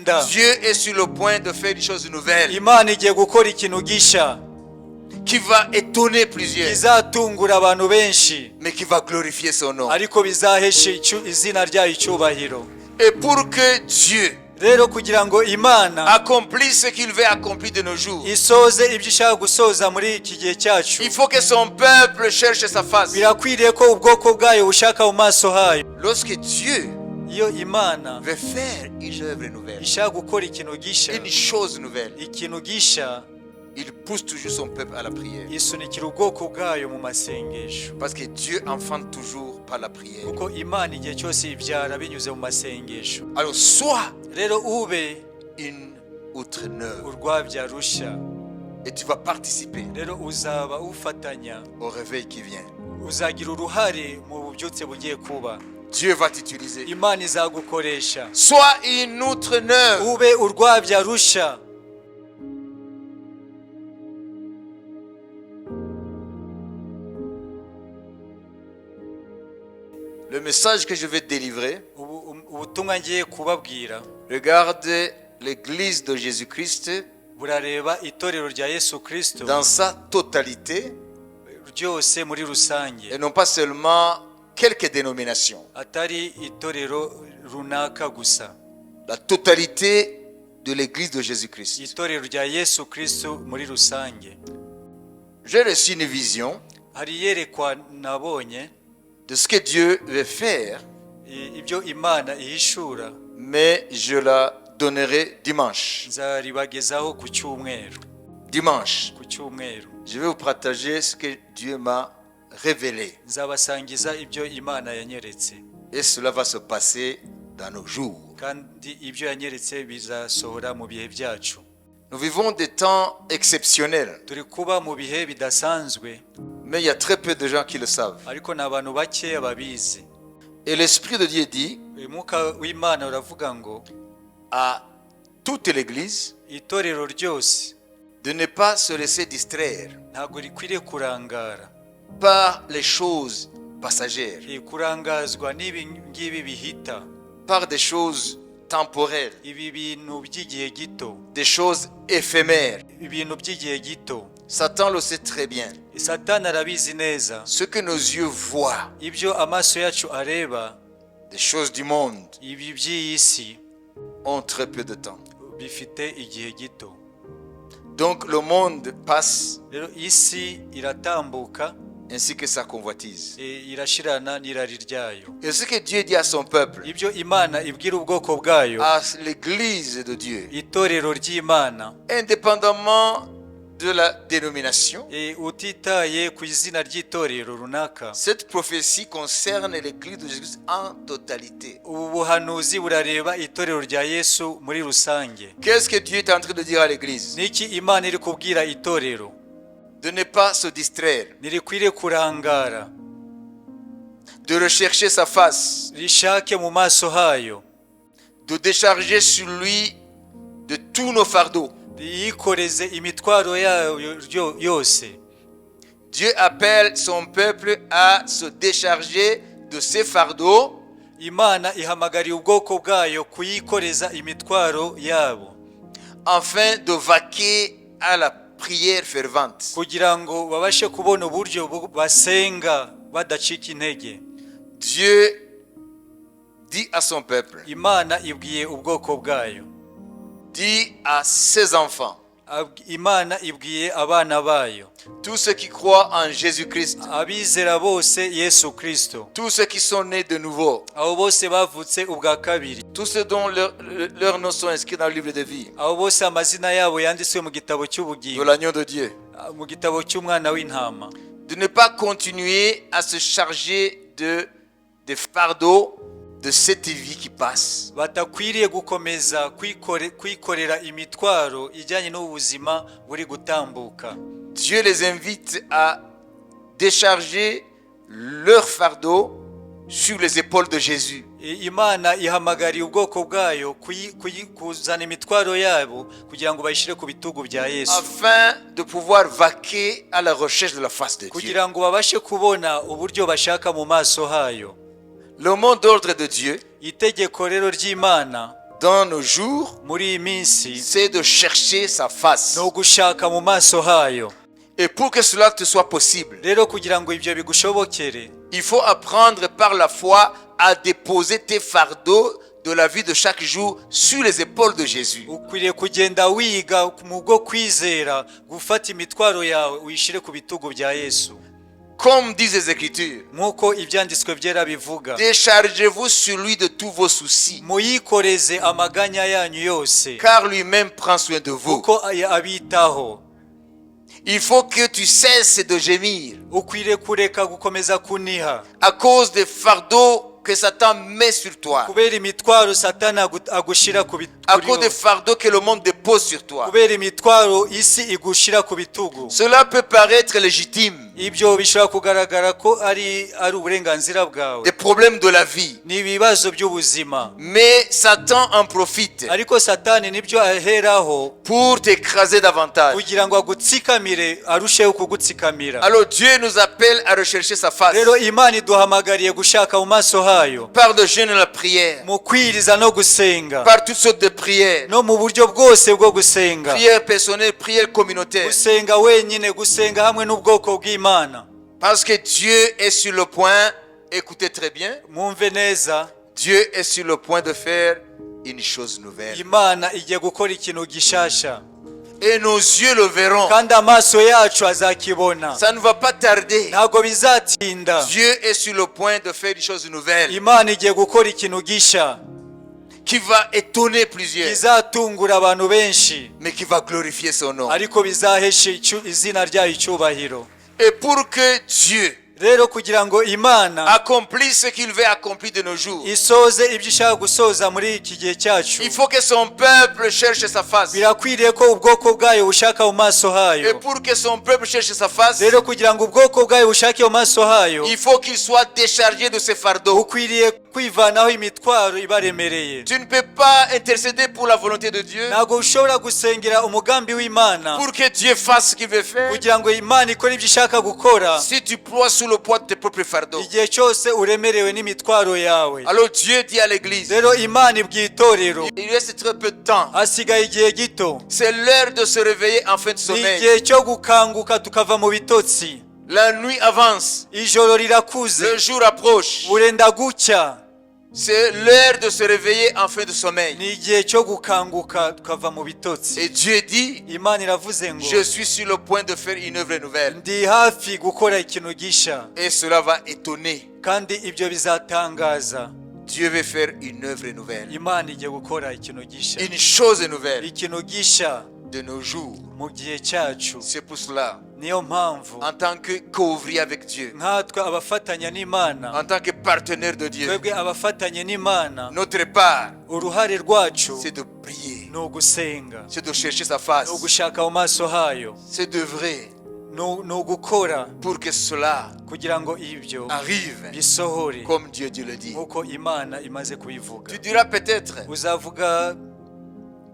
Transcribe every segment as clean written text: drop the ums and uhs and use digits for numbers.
Perezida. Dieu est sur le point de faire une chose nouvelle Imana igiye gukora ikintu gishya qui va étonner plusieurs, kizatungura abantu benshi, mais qui va glorifier son nom. Ariko bizahesha izina ryayo icyubahiro. Et pour que Dieu Rero kugira ngo Imana accomplisse ce qu'il veut accomplir de nos jours, isoze ibyo ishaka gusoza muri iki gihe cyacu, il faut que son peuple cherche sa face. Birakwiriye ko ubwoko bwayo bushaka mu maso hayo. Lorsque Dieu Iyo Imana veut faire une œuvre nouvelle, ishaka gukora ikintu gishya, une chose nouvelle, ikintu gishya, il pousse toujours son peuple à la prière. Isunikira ubwoko bwayo mu masengesho. Parce que Dieu enfante toujours par la prière. Kuko Imana igihe cyose ibyara binyuze mu masengesho. Alors sois Rero ube une outre neuve urwabya rushya, et tu vas participer rero uzaba ufatanya au réveil qui vient. Uzagira uruhare mu bubyutse bugiye kuba. Dieu va t'utiliser. Imana izagukoresha. Sois une outre neuve. Ube urwabya rushya. Le message que je vais délivrer Ubutumwa ngiye kubabwira regarde l'église de Jésus-Christ burareba itorero rya Yesu Kristo dans sa totalité ryose muri rusange, et non pas seulement quelques dénominations. Atari itorero runaka gusa. La totalité de l'église de Jésus-Christ. Itorero rya Yesu Kristo muri rusange. J'ai reçu une vision Hari iyerekwa nabonye de ce que Dieu veut faire, ibyo Imana ihishura, mais je la donnerai dimanche. Nzaribagezaho ku cyumweru. Dimanche, Ku cyumweru je vais vous partager ce que Dieu m'a révélé. Nzabasangiza ibyo Imana yanyeretse. Et cela va se passer dans nos jours. Kandi ibyo yanyeretse bizasohora mu bihe byacu. Nous vivons des temps exceptionnels, Turi kuba mu bihe bidasanzwe, mais il y a très peu de gens qui le savent. Ariko ni abantu bakeya babizi. Et l'Esprit de Dieu dit Uyu mwuka w'Imana uravuga ngo à toute l'Église itorero ryose de ne pas se laisser distraire ntabwo rikwiriye kurangara par les choses passagères, kurangazwa n'ibi ngibi bihita, par des choses temporelles, ibi bintu by'igihe gito, des choses éphémères. Ibintu by'igihe gito. Satan le sait très bien. Satani arabizi neza. Ce que nos yeux voient, Ibyo amaso yacu areba, des choses du monde, ibi by'iyi si, ont très peu de temps. Bifite igihe gito. Donc le monde passe Rero isi iratambuka ainsi que sa convoitise. Irashirana n'irari ryayo. Et ce que Dieu dit à son peuple, Ibyo Imana ibwira ubwoko bwayo, à l'église de Dieu, itorero ry'Imana, indépendamment de la dénomination, utitaye ku izina ry'itorero runaka, cette prophétie concerne l'église de Jésus en totalité. Ubu buhanuzi burareba itorero rya Yesu muri rusange. Qu'est-ce que Dieu est en train de dire à l'église? Niki Imana iri kubwira itorero? De ne pas se distraire, Ntirikwiriye kurangara, de rechercher sa face, rishake mu maso hayo, de décharger sur lui de tous nos fardeaux. Yikoreze imitwaro yayo yose. Dieu appelle son peuple à se décharger de ses fardeaux Imana ihamagariye ubwoko bwayo kuyikoreza imitwaro yabo afin de vaquer à la prière fervente. Kugira ngo babashe kubona uburyo basenga badacika intege. Dieu dit à son peuple, Imana ibwiye ubwoko bwayo, dit à ses enfants, Imana ibwiye abana bayo, tous ceux qui croient en Jésus-Christ, abizera bose Yesu Kristo, tous ceux qui sont nés de nouveau, abo bose bavutse ubwa kabiri, tous ceux dont leurs noms sont inscrits dans le livre de vie abo bose amazina yabo yanditswe mu gitabo de cy'ubugingo, l'agneau de Dieu, mu gitabo cy'umwana w'intama, de ne pas continuer à se charger des fardeaux de cette vie qui passe, batakwiriye gukomeza kwikorera imitwaro ijyanye n'ubuzima buri gutambuka. Dieu les invite à décharger leur fardeau sur les épaules de Jésus. Imana ihamagariye ubwoko bwayo kuzana imitwaro yabo kugira ngo bayishyire ku bitugu bya Yesu, Afin de pouvoir vaquer à la recherche de la face de Dieu. Kugira ngo babashe kubona uburyo bashaka mu maso hayo. Le mot d'ordre de Dieu Itegeko rero ry'Imana Dans nos jours, Muri iyi minsi, c'est de chercher sa face. Ni ugushaka mu maso hayo. Et pour que cela te soit possible, Rero kugira ngo ibyo bigushobokere, il faut apprendre par la foi à déposer tes fardeaux de la vie de chaque jour sur les épaules de Jésus. Ukwiriye kugenda wiga mu bwo kwizera gufata imitwaro yawe uyishyire ku bitugu bya Yesu. Comme disent les Écritures, Nk'uko ibyanditswe byera bivuga, déchargez-vous sur lui de tous vos soucis, muyikoreze amaganya yanyu yose, car lui-même prend soin de vous. Kuko abitaho. Il faut que tu cesses de gémir Ukwiriye kureka gukomeza kuniha à cause des fardeaux que Satan met sur toi, kubera imitwaro Satani agushyira ku à cause des bitugu, fardeaux que le monde dépose sur toi. Kubera imitwaro isi igushyira ku bitugu. Cela peut paraître légitime, Ibyo bishobora kugaragara ko ari uburenganzira bwawe, des problèmes de la vie, ni ibibazo by'ubuzima, mais Satan en profite ariko Satani nibyo aheraho pour t'écraser davantage. Kugira ngo agutsikamire, arusheho kugutsikamira. Alors Dieu nous appelle à rechercher sa face Rero Imana iduhamagariye gushaka mu maso hayo par le jeûne et la prière, mu kwiriza no gusenga, par toutes sortes de prières, no mu buryo bwose bwo gusenga, prière personnelle, prière communautaire. Gusenga wenyine, gusenga hamwe n'ubwoko bw'Imana. Parce que Dieu est sur le point, écoutez très bien, Mwumve neza, Dieu est sur le point de faire une chose nouvelle. Imana igiye gukora ikintu gishasha. Et nos yeux le verront. Kandi amaso yacu azakibona. Ça ne va pas tarder. Ntabwo bizatinda. Dieu est sur le point de faire une chose nouvelle Imana igiye gukora ikintu gisha qui va étonner plusieurs, bizatungura abantu benshi, mais qui va glorifier son nom. Ariko bizahesha izina ryayo icyubahiro. Et pour que Dieu Rero kugira ngo Imana accomplisse ce qu'il veut accomplir de nos jours, isoze ibyo ishaka gusoza muri iki gihe cyacu, il faut que son peuple cherche sa face. Birakwiriye ko ubwoko bwayo bushaka mu maso Et hayo. pour que son peuple cherche sa face, Rero kugira ngo ubwoko bwayo bushake mu maso hayo, il faut qu'il soit déchargé de ses fardeaux. Ukwiriye kwivanaho imitwaro ibaremereye. Tu ne peux pas intercéder pour la volonté de Dieu, Ntabwo ushobora gusengera umugambi w'Imana pour que Dieu fasse ce qu'il veut faire, kugira ngo Imana ikore ibyo ishaka gukora, si tu ploies sous le poids de tes propres fardeaux. Igihe cyose uremerewe n'imitwaro yawe. Alors Dieu dit à l'église, Rero Imana ibwiye itorero, il reste très peu de temps. Hasigaye igihe gito. C'est l'heure de se réveiller en fin de Ni sommeil. igihe cyo gukanguka tukava mu bitotsi. La nuit avance, Ijoro rirakuze, le jour approche. Burenda gucya. C'est l'heure de se réveiller en fin de sommeil. Ni igihe cyo gukanguka tukava mu bitotsi. Et Dieu dit, Imana iravuze ngo, je suis sur le point de faire une œuvre nouvelle. Ndi hafi gukora ikintu gisha. Et cela va étonner. Kandi ibyo bizatangaza. Dieu veut faire une œuvre nouvelle. Imana igiye gukora ikintu gisha, Une chose nouvelle ikintu gisha de nos jours. Mu gihe cyacu. C'est pour cela, Niyo mpamvu, en tant que co-ouvrier avec Dieu, nkatwe abafatanya n'Imana, en tant que partenaire de Dieu, twebwe abafatanya n'Imana, notre part, uruhare rwacu c'est de prier, ni ugusenga, c'est de chercher sa face, ni ugushaka mu maso hayo, c'est d'œuvrer ni ugukora pour que cela kugira ngo ibyo arrive bisohore comme Dieu le dit. nk'uko Imana imaze kubivuga. Tu diras peut-être Uzavuga,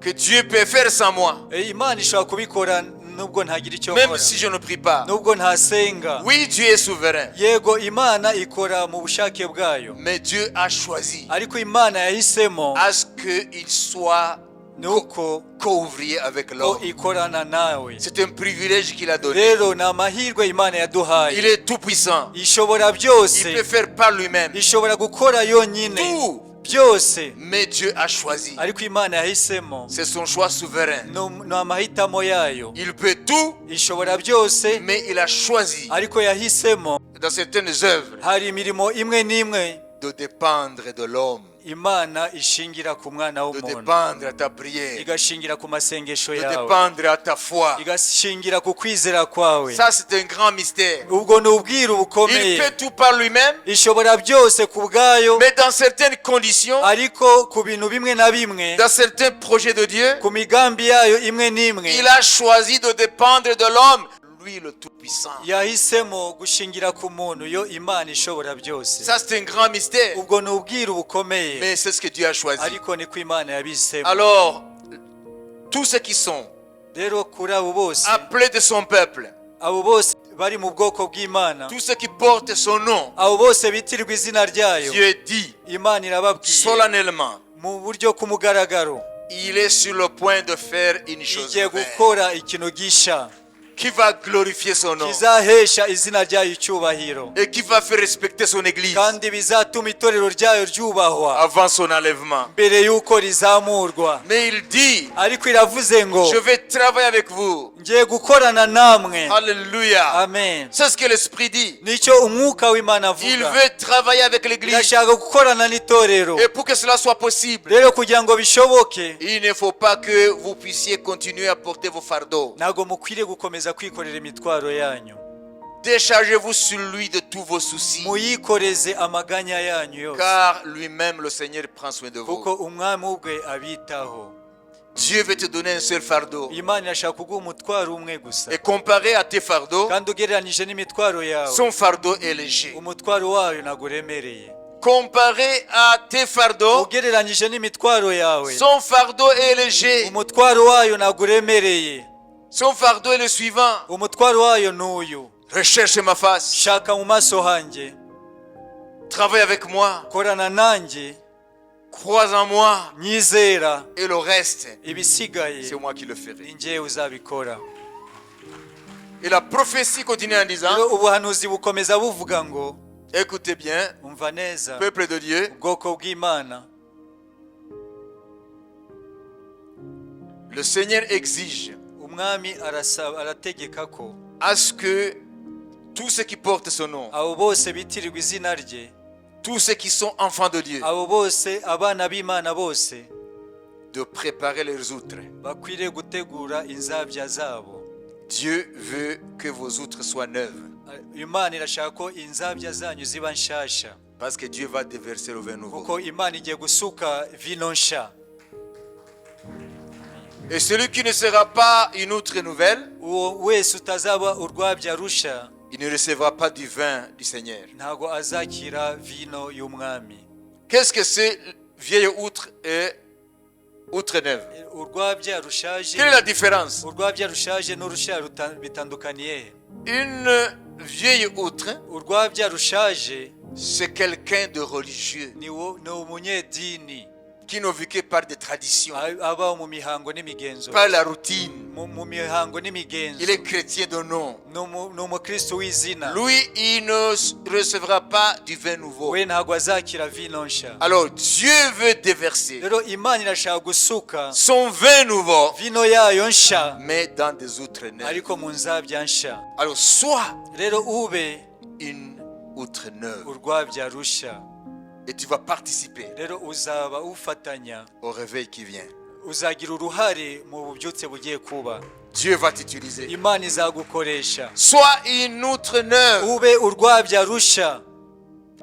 que Dieu peut faire sans moi, "Eh, Imana ishobora kubikora nubwo ntagira icyo même nkora, si je ne prie pas. Nubwo ntasenga." Oui, Dieu est souverain, Yego, Imana ikora mu bushake bwayo, mais Dieu a choisi ariko Imana yahisemo à ce qu'il soit ni uko co-ouvrier avec ko l'homme. Ikorana nawe. C'est un privilège qu'il a donné. Rero ni amahirwe Imana yaduhaye. Il est tout puissant. Ishobora byose. Il peut faire par lui-même. Ishobora gukora yonyine Tout. Byose. Mais Dieu a choisi. Ariko Imana yahisemo. C'est son choix souverain. Ni amahitamo yayo. Il peut tout, Ishobora byose, mais il a choisi ariko yahisemo dans certaines œuvres hari imirimo imwe n'imwe de dépendre de l'homme, Imana ishingira ku mwana de w'umuntu, dépendre à ta prière, igashingira ku masengesho de yawe, dépendre à ta foi. Igashingira ku kwizera kwawe. Ça, c'est un grand mystère. Ubwo ni ubwiru Il bukomeye. peut tout par lui-même, Ishobora byose ku bwayo, mais dans certaines conditions, ariko ku bintu bimwe na bimwe, dans certains projets de Dieu, ku migambi yayo imwe n'imwe, il a choisi de dépendre de l'homme, lui le Tout-Puissant. Yahisemo gushingira ku muntu, yo Imana ishobora byose. Ça, c'est un grand mystère, Ubwo ni ubwiru bukomeye, mais c'est ce que Dieu a choisi. Ariko niko Imana yabihisemo. Alors, tous ceux qui sont Rero kuri abo bose, appelés de son peuple, abo bose bari mu bwoko bw'Imana, tous ceux qui portent son nom, abo bose bitirirwa izina ryayo, Dieu dit Imana irababwiye solennellement, Mu buryo ku mugaragaro. Il est sur le point de faire une chose Igiye nouvelle gukora ikintu gisha qui va glorifier son nom kizahesha izina ryayo icyubahiro et qui va faire respecter son église kandi bizatuma itorero ryayo ryubahwa avant son enlèvement. Mbere y'uko rizamurwa. Mais il dit, Ariko iravuze ngo je vais travailler avec vous. Ngiye gukorana namwe. Alléluia. Amen. C'est ce que l'Esprit dit. Nicyo umwuka w'Imana Il avuga. veut travailler avec l'église. Irashaka gukorana n'itorero. Et pour que cela soit possible, Rero kugira ngo bishoboke, il ne faut pas que vous puissiez continuer à porter vos fardeaux. Ntabwo mukwiriye gukomeza kwikorera imitwaro yanyu. Déchargez-vous sur lui de tous vos soucis. Muyikoreze amaganya yanyu yose, Car lui-même, le Seigneur, prend soin de vous. Kuko umwami ubwe abitaho. Dieu veut te donner un seul fardeau. Imana irashaka kuguha umutwaro umwe gusa. Et comparé à tes fardeaux, Kandi ugereranyije n'imitwaro yawe, son fardeau est léger. Umutwaro wayo ntabwo uremereye. Comparé à tes fardeaux, Ugereranyije n'imitwaro yawe, son fardeau est léger. Umutwaro wayo ntabwo uremereye. Son fardeau est le suivant. Umutwaro wayo ni uyu. Recherche ma face. Shaka mu maso hanjye. Travaille avec moi. Korana nanjye. Crois en moi. Nyizera. Et le reste, Ibisigaye, c'est moi qui le ferai. Ni njyewe uzabikora. Et la prophétie continue en disant, Rero ubuhanuzi bukomeza buvuga ngo, écoutez bien, umva neza, peuple de Dieu, ubwoko bw'Imana, le Seigneur exige umwami arasaba arategeka ko à ce que tous ceux qui portent son nom, abo bose bitirirwa izina rye, tous ceux qui sont enfants de Dieu, abo bose abana b'Imana bose, de préparer leurs outres. Bakwiriye gutegura inzabya zabo. Dieu veut que vos outres soient neuves. Imana irashaka ko inzabya zanyu ziba nshasha. Parce que Dieu va déverser le vin nouveau. Kuko Imana igiye gusuka vino nsha. Et celui qui ne sera pas une outre nouvelle, Uwo wese utazaba urwabya rusha, il ne recevra pas du vin du Seigneur. Ntabwo azakira vino y'umwami. Qu'est-ce que c'est vieille outre et outre neuve? Urwabya rushaje, Quelle est la différence? Urwabya rushaje n'urusha bitandukaniye he? Une vieille outre, Urwabya rushaje, c'est quelqu'un de religieux ni wo- ni umunyedini qui ne vit que par des traditions, aba mu mihango n'imigenzo, par la routine. Mu mihango n'imigenzo. Il est chrétien de nom. Ni umukristo w'izina. Lui, il ne recevra pas du vin nouveau. We ntabwo azakira vino nsha. Alors, Dieu veut déverser Rero Imana irashaka gusuka son vin nouveau, vino yayo nsha, mais dans des outres neuves. Ariko mu nzabya nsha. Alors, sois Rero ube une outre neuve urwabya rusha. Et tu vas participer Rero uzaba ufatanya au réveil qui vient. Uzagira uruhare mu bubyutse bugiye kuba. Dieu va t'utiliser. Imana izagukoresha. Sois une outre neuve Ube urwabya rusha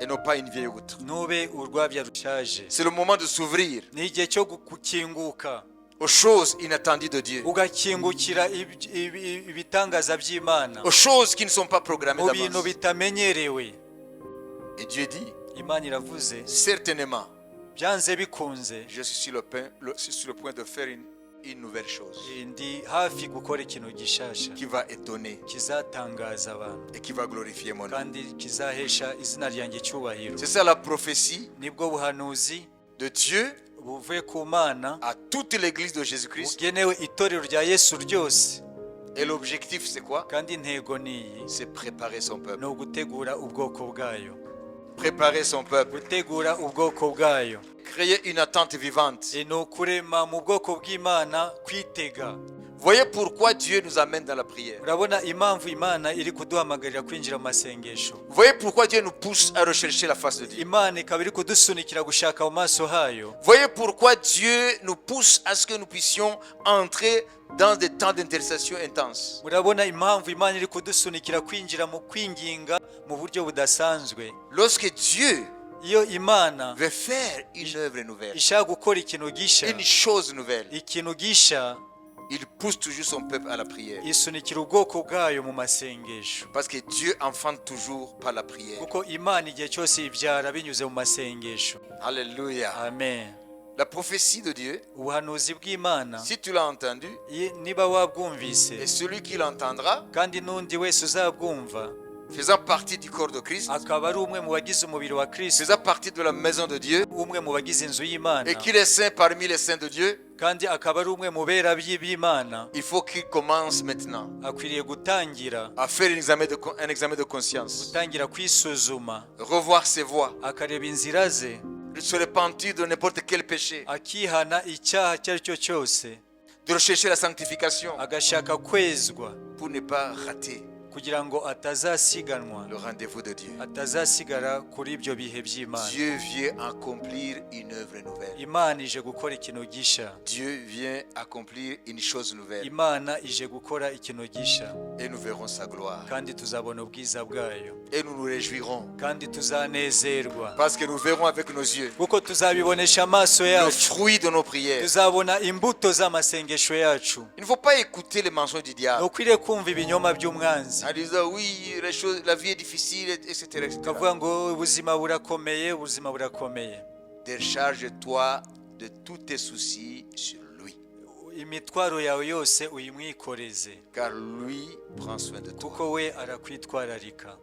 et non pas une vieille outre. Ntube urwabya rushaje. C'est le moment de s'ouvrir Ni igihe cyo gukinguka aux choses inattendues de Dieu, ugakingukira ibitangaza by'Imana, aux choses qui ne sont pas programmées mu bintu d'avance. Bitamenyerewe. Et Dieu dit, Imana iravuze, certainement, byanze bikunze, je suis sur le point de faire une nouvelle chose ndi hafi gukora ikintu gishasha qui va étonner kizatangaza abantu et qui va glorifier mon nom. Kandi kizahesha izina ryanjye icyubahiro. C'est ça la prophétie Nibwo buhanuzi de Dieu buvuye ku Mana à toute l'église de Jésus-Christ. bugenewe itorero rya Yesu ryose. Et l'objectif, c'est quoi? Kandi intego ni iyi, C'est préparer son peuple. Ni ugutegura ubwoko bwayo. Préparer son peuple. Gutegura ubwoko bwayo. Créer une attente vivante. Ni ukurema mu bwoko bw'Imana kwitega. Voyez pourquoi Dieu nous amène dans la prière. Urabona impamvu Imana iri kuduhamagarira kwinjira mu masengesho. Voyez pourquoi Dieu nous pousse à rechercher la face de Dieu. Imana ikaba iri kudusunikira gushaka mu maso hayo. Voyez pourquoi Dieu nous pousse à ce que nous puissions entrer dans des temps d'intercession intenses. Murabona impamvu Imana iri kudusunikira kwinjira mu kwinginga mu buryo budasanzwe. Lorsque Dieu Iyo Imana veut faire une œuvre nouvelle, ishaka gukora ikintu gisha, une chose nouvelle, ikintu gisha, il pousse toujours son peuple à la prière. Isunikira ubwoko bwayo mu masengesho. Parce que Dieu enfante toujours par la prière. Kuko Imana igihe cyose ibyara binyuze mu masengesho. Alléluia. Amen. La prophétie de Dieu, Ubuhanuzi bw'Imana, si tu l'as entendu, niba wabwumvise, et celui qui l'entendra, kandi n'undi wese uzabwumva, Faisant partie du corps de Christ, akaba ari umwe mu bagize umubiri wa Kristo, faisant partie de la maison de Dieu, umwe mu bagize inzu y'Imana, et qu'il est saint parmi les saints de Dieu, kandi akaba ari umwe mu bera b'Imana, il faut qu'il commence maintenant akwiriye gutangira à faire un examen de conscience, gutangira kwisuzuma, revoir ses voies, akareba inzira ze, se repentir de n'importe quel péché, akihana icyaha icyo ari cyo cyose, de rechercher la sanctification agashaka kwezwa pour ne pas rater kugira ngo atazasiganwa, le rendez-vous de Dieu. Atazasigara kuri ibyo bihe by'Imana. Dieu vient accomplir une œuvre nouvelle. Imana ije gukora ikintu gishya. Dieu vient accomplir une chose nouvelle. Imana ije gukora ikintu gishya. Et nous verrons sa gloire. Kandi tuzabona ubwiza bwayo. Et nous nous réjouirons. Kandi tuzanezerwa. Parce que nous verrons avec nos yeux Kuko tuzabibonesha amaso le yacu. Fruit de nos prières. Tuzabona imbuto z'amasengesho yacu. Il ne faut pas écouter les mensonges du diable. Ntukwiriye kumva ibinyoma by'umwanzi. En disant oui, les choses, la vie est difficile, etc. etc. Ukavuga ngo ubuzima burakomeye, ubuzima burakomeye. Décharge-toi de tous tes soucis sur lui. Imitwaro yawe yose uyimwikoreze. Car lui prend soin de toi. Kuko we arakwitwararika.